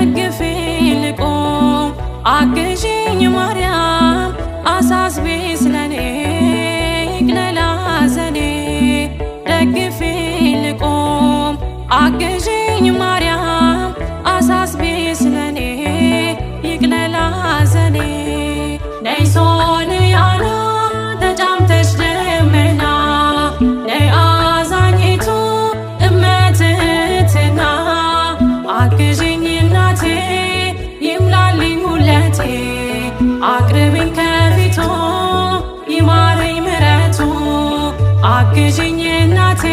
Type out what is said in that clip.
ደግፌ ልቁም። አግዢኝ ማርያም አሳስቢ ስለኔ ይቅለል ሐዘኔ። ደግፌ ልቁም። አግዢኝ ማርያም አሳስቢ ስለኔ ይቅለል ሐዘኔ። ነይ ሶልያና ተጫምተሽ ደመና፣ ነይ አዛኝቱ እመትህትና። አግዢኝ እናቴ ይምላልኝ ሙለቴ፣ አቅርቢኝ ከፊቱ ይማረኝ ምረቱ። አግዢኝ እናቴ።